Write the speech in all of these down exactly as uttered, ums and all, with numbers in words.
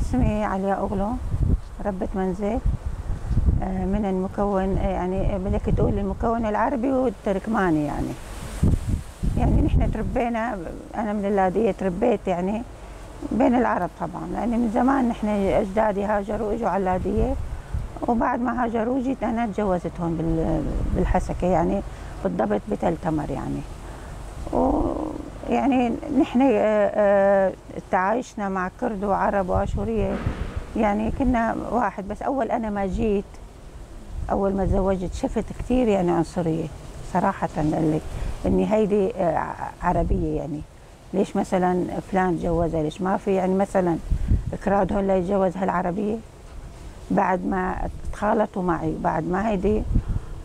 اسمي عليا أوغلو، ربة منزل، آه، من المكون، آه، يعني بدك تقول المكون العربي والتركماني يعني. يعني نحن تربينا، أنا من اللاذقية تربيت يعني بين العرب طبعًا، لأن من زمان نحن أجدادي هاجروا إجوا على اللاذقية، وبعد ما هاجروا جيت أنا تجوزت هون بال-، بالحسكة يعني، بالضبط بتل تمر يعني. ويعني نحن، آه، آه، تعايشنا مع كرد وعرب وآشورية، يعني كنا واحد، بس أول أنا ما جيت، أول ما تزوجت شفت كتير يعني عنصرية صراحة، قال لك إني هيدي، آه، عربية يعني. ليش مثلًا فلان تجوزها؟ ليش ما في يعني مثلًا كراد هون لا يتجوز هالعربية؟ بعد ما تخالطوا معي، بعد ما هيدي،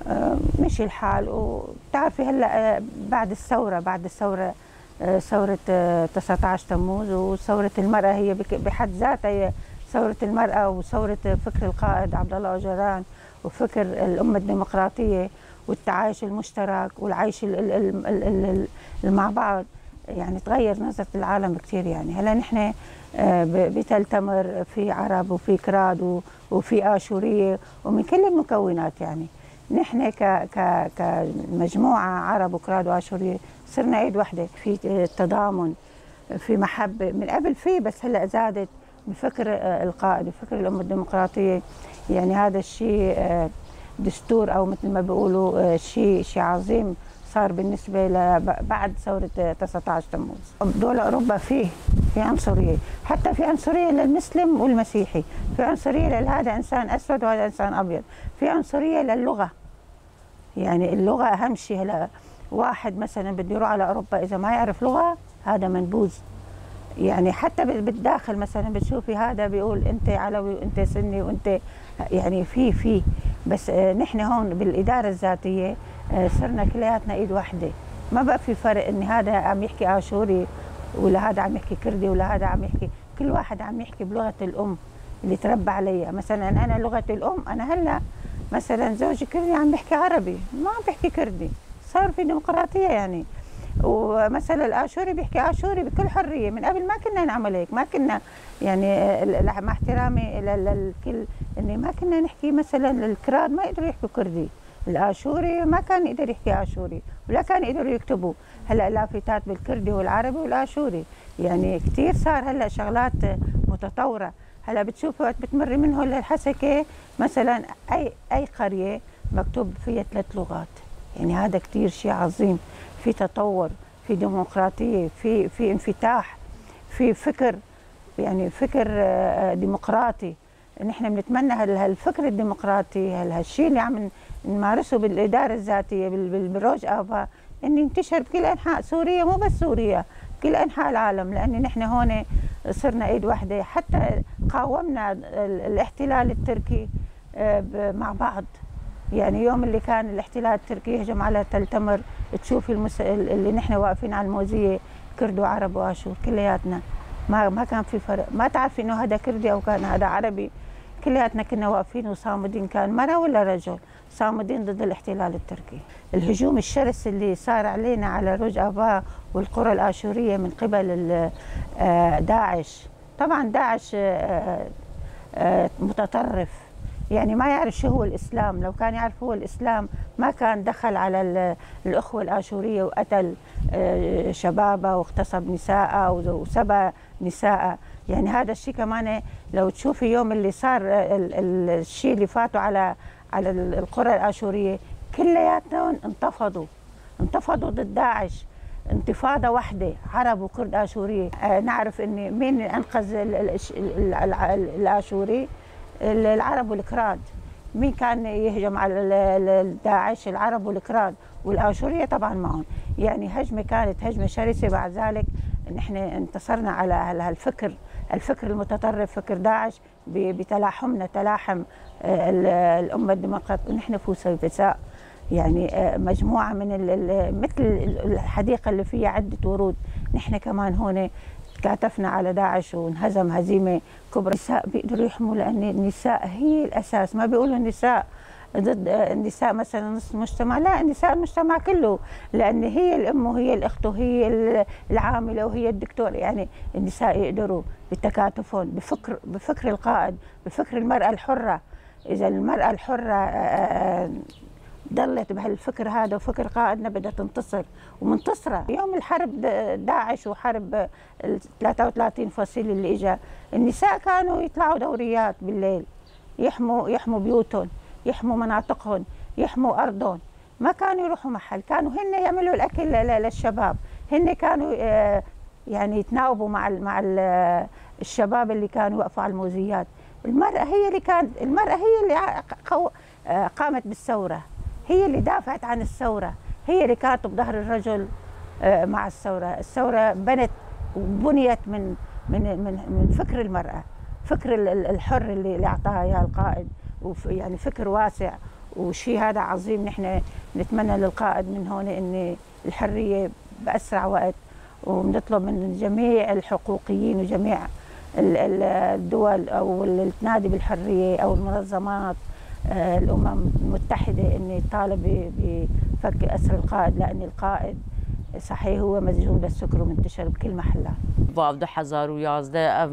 آه، مشي الحال. وبتعرفي هلأ، آه، بعد الثورة، بعد الثورة، آه، ثورة، آه، تسعتعش تموز وثورة المرأة هي بك-، بحد ذاتها هي ثورة المرأة وثورة فكر القائد عبد الله أوجلان وفكر الأمة الديمقراطية والتعايش المشترك والعيش ال-، ال-، ال-، ال-، ال-، ال-، مع بعض. يعني تغير نظرة العالم كتير. يعني هلأ نحن، آه، ب-، بتل تمر في عرب وفي كراد و-، وفي آشورية ومن كل المكونات. يعني نحن ك-، ك-، كمجموعة عرب وكراد وآشورية صرنا إيد وحدة، في تضامن، في محبة. من قبل في، بس هلأ زادت بفكر، آه، القائد وفكر الأمة الديمقراطية. يعني هذا الشيء، آه، دستور أو مثل ما بيقولوا، آه، شيء، شيء عظيم صار بالنسبة ل-، بعد ثورة، آه، تسعتعش تموز. دول أوروبا فيه، في عنصرية، حتى في عنصرية للمسلم والمسيحي، في عنصرية لهذا إنسان أسود وهذا إنسان أبيض، في عنصرية للغة. يعني اللغة أهم شيء. هلا واحد مثلًا بده يروح على أوروبا، إذا ما يعرف لغة، هذا منبوذ. يعني حتى بال-، بالداخل مثلًا بتشوفي هذا بيقول: "أنت علوي وأنت سني وأنت"، يعني في، في. بس، آه، نحن هون بالإدارة الذاتية، آه، صرنا كلياتنا إيد واحدة. ما بقى في فرق إن هذا عم يحكي آشوري ولا هذا عم يحكي كردي ولا هذا عم يحكي، كل واحد عم يحكي بلغة الأم اللي تربى عليها. مثلًا أنا لغتي الأم، أنا هلأ مثلًا زوجي كردي عم بيحكي عربي، ما عم بيحكي كردي. صار في ديمقراطية يعني. ومثلًا الآشوري بيحكي آشوري بكل حرية. من قبل ما كنا نعمل هيك، ما كنا يعني، ال-، ال-، مع احترامي لل-، للكل، إني ما كنا نحكي مثلًا الكراد ما يقدروا يحكوا كردي، الآشوري ما كان يقدر يحكي آشوري، ولا كان يقدروا يكتبوا. هلأ لافتات بالكردي والعربي والآشوري. يعني كتير صار هلأ شغلات متطورة. هلأ بتشوفي وقت بتمري من هون للحسكة مثلًا، أي، أي قرية مكتوب فيها ثلاث لغات. يعني هذا كتير شيء عظيم، في تطور، في ديمقراطية، في، في انفتاح، في فكر، يعني فكر، آه، ديمقراطي. نحن بنتمنى هال-، هالفكر الديمقراطي، هال-، هالشي اللي عم ن-، نمارسه بالإدارة الذاتية، بال-، بال-، بالروج آفا، إنه ينتشر بكل أنحاء سوريا، مو بس سوريا، كل أنحاء العالم، لأن نحن هون صرنا إيد واحدة. حتى قاومنا ال-، الاحتلال التركي، آه، ب-، مع بعض. يعني يوم اللي كان الاحتلال التركي يهجم على تل تمر، تشوفي المس-، ال-، اللي نحن واقفين على الموزية، كرد وعرب وآشور، كلياتنا. ما، ما كان في فرق. ما تعرفي إنه هذا كردي أو كان هذا عربي. كلياتنا كنا واقفين وصامدين، كان مرأة ولا رجل، صامدين ضد الاحتلال التركي. الهجوم الشرس اللي صار علينا على روج آفا والقرى الآشورية من قبل ال-، آه، داعش. طبعًا داعش، آه، آه، متطرف، يعني ما يعرف شو هو الإسلام. لو كان يعرف هو الإسلام ما كان دخل على ال-، الأخوة الآشورية وقتل، آه، شبابها واغتصب نساءها وز-، وسبى نساءها. يعني هذا الشيء كمان لو تشوفي يوم اللي صار، آه، ال-، ال-، الشيء اللي فاتوا على، على ال-، القرى الآشورية، كلياتهم انتفضوا. انتفضوا ضد داعش انتفاضة واحدة، عرب وكرد آشورية. آه، نعرف إن مين أنقذ ال-، ال-، الش-، ال-، ال-، ال-، ال-، الآشوري؟ ال-، العرب والكراد. مين كان يهجم على ال-، ال-، ال-، داعش؟ العرب والكراد. والآشورية طبعًا معهم. يعني هجمة كانت هجمة شرسة. بعد ذلك نحن انتصرنا على هال-، هالفكر، الفكر المتطرف، فكر داعش. ب-، بتلاحمنا، تلاحم، آه، ال-، الأمة الديمقراطية، ونحن فوسفساء. يعني، آه، مجموعة من ال-، ال-، مثل ال-، الحديقة اللي فيها عدة ورود، نحن كمان هون تكاتفنا على داعش وانهزم هزيمة كبرى. النساء بيقدروا يحموا، لأن النساء هي الأساس. ما بيقولوا النساء ضد النساء مثلًا نص المجتمع، لا، النساء المجتمع كله، لأن هي الأم وهي الأخت وهي ال-، العاملة وهي الدكتور، يعني النساء يقدروا بتكاتفهم، بفكر، بفكر القائد، بفكر المرأة الحرة. إذا المرأة الحرة، آه، ضلت بهالفكر هذا وفكر قائدنا بدها تنتصر، ومنتصرة. يوم الحرب د-، داعش وحرب ال ثلاثة وثلاثين فصيل اللي إجا، النساء كانوا يطلعوا دوريات بالليل، يحموا، يحموا بيوتهم، يحموا مناطقهم، يحموا أرضهم. ما كانوا يروحوا محل، كانوا هن يعملوا الأكل ل-، ل-، للشباب، هن كانوا، آه، يعني يتناوبوا مع ال-، مع ال-، الشباب اللي كانوا يوقفوا على الموزيات. المرأة هي اللي كانت، المرأة هي اللي ع-، قو-، آه، قامت بالثورة، هي اللي دافعت عن الثورة، هي اللي كانت بظهر الرجل، آه، مع الثورة. الثورة بنت وبنيت من، من، من، من فكر المرأة، فكر ال-، ال-، الحر اللي، اللي أعطاها إياه القائد، وف-، يعني فكر واسع، وشي هذا عظيم. نحن نتمنى للقائد من هون إن الحرية بأسرع وقت، وبنطلب من جميع الحقوقيين وجميع ال-، ال-، الدول أو اللي تنادي بالحرية أو المنظمات، آه، الأمم المتحدة، إني طالب ب-، بفك أسر القائد، لأن القائد صحيح هو مسجون، بس فكره منتشر بكل محلات. Bav du hezar û yazdeh ev,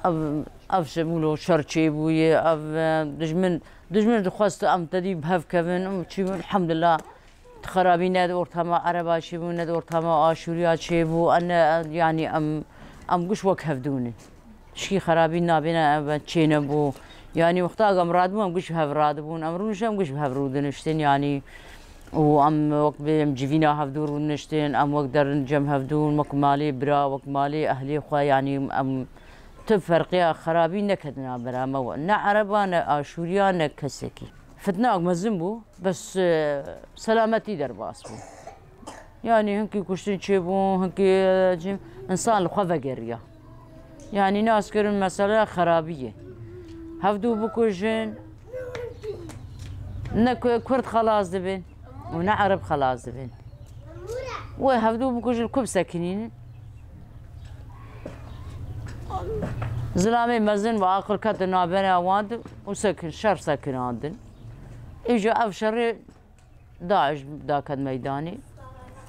ev, ev şemûlo şer çêbûye, ev, e, dijmin, dijmin dixwest em tedî bi hev kevin, em çî, elhamdulillah. Xerabî ne di ortama Ereba çêbû, ne di ortama Aşûriya çêbû. Ene, yanî em, em giş wek hevdû ne. Tişkî xerabî nabêne em çênebû. Yanî wexta em radibûn, em giş bi hev radibûn. Em rûniştin, em giş bi hev rûdiniştin, yanî. Û em wek bê em civîna hevdû rûniştin, em wek derin cem hevdûn, wek malê bira, wek malê ehlê xwe, yanî em tu ferqiya xerabî neketina bera me. Ne Ereba, ne Aşûriya, ne kesekî. Fitnak mezin bû, bes, e, selametî derbas bû. Yanî hinkî kuştin çêbûn, hinkî, e, cî, însan li xwe vegeriya. Yanî nas kirin mesele xerabî ye. Hevdû bikujin, ne ku-, Kurd xelas dibin û ne Ereb xelas dibin. Wê hevdû bikujin, ku bisekinînin? Zilamê mezin ve aqil ketin navbera wan û sekin, şer sekinandin. Îca ev şerê DAIŞ daket meydanê.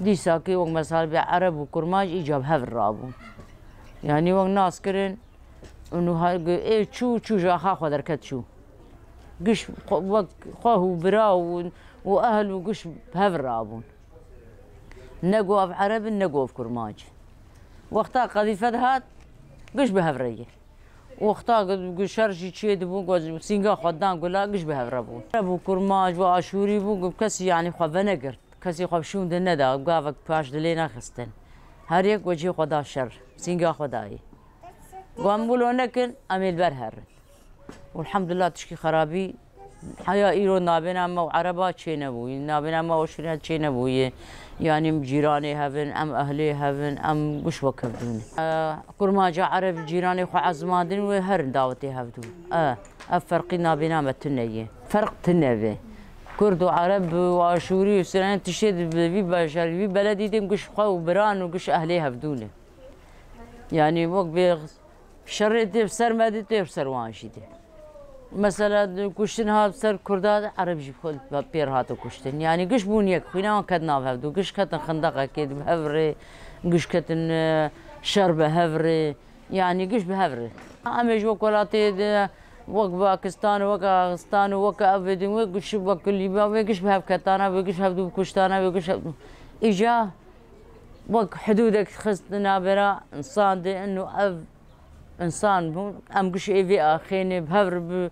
Dîsakê wek mesela bê Ereb û Kurmanc îca bi hev rabûn. Yanî wek nas kirin û nuha ê çû, çû ji axa xwe derket çû. Giş xwe, wek xwe û bira û, û ehl û giş bi hev rabûn. Ne got ev Ereb in, ne got ev Kurmanc in. Wexta qedîfe dihat, giş bi hev re ye. Wexta ku şer jî çê dibû, ku sînga xwe dan gula, giş bi hev re bû. Ereb û Kurmanc û Aşûrî bû, ku kesî, yanî, xwe venegirt. Kesî xwe bi şûnde neda, gavek paş dilê nexistin. Her yek wecihê xwe da şer, sînga xwe dayê. Ku em wilo nekin, em ê li ber herin. Elhamdulillah, tişkî xerabî heya îro nabêna me û Ereba çênebûyî, nabêna me û Aşûriya çênebûyî. Yanî em cîranê hev in, em ehlê hev in, em giş wek hev dûn. E, Kurmanca Ereb cîranê xwe ezmandin wê herin dawetê hev dûn. E, ev ferqî nabêna me tune ye. Ferq tune be. Kurd û Ereb û Aşûrî û Siryan tiştê di vî bajarî, vî beledî de giş xwe û biran û giş ehlê hev dû ne. Yanî wek bê şerê tê bi ser me de, tê bi ser wan jî de. Mesela, kuştin hat ser Kurda, Ereb jî bi xwe pê re hate kuştin. Yanî giş bûn yek, xwîna wan ket nav hev dû, giş ketin xindeqekê de bi hev re, giş ketin, e, şer bi hev re. Yanî giş bi hev re. Em ê ji wek welatê de, wek Pakistan û wek Axistan û wek ev ê din, wê giş wek Lîbya, wê giş bi hev ketana, wê giş hev dû bi kuştana, wê giş hev dû. Îca wek hidûdek xist navbera însan de, ino ev însan bû, em giş ê vê axê ne, bi hev re bi,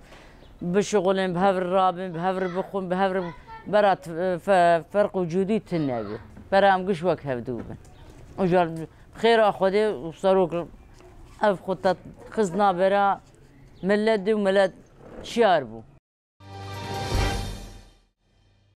bişixulin, bi hev re rabin, bi hev re bixwin, bi hev re bera t-, fe-, ferq û cûdî tune be. Bera em giş wek hev dû bin. Û ji xêra Xwedê û serok ev xwe te xist navbera milet de û milet şiyar bû.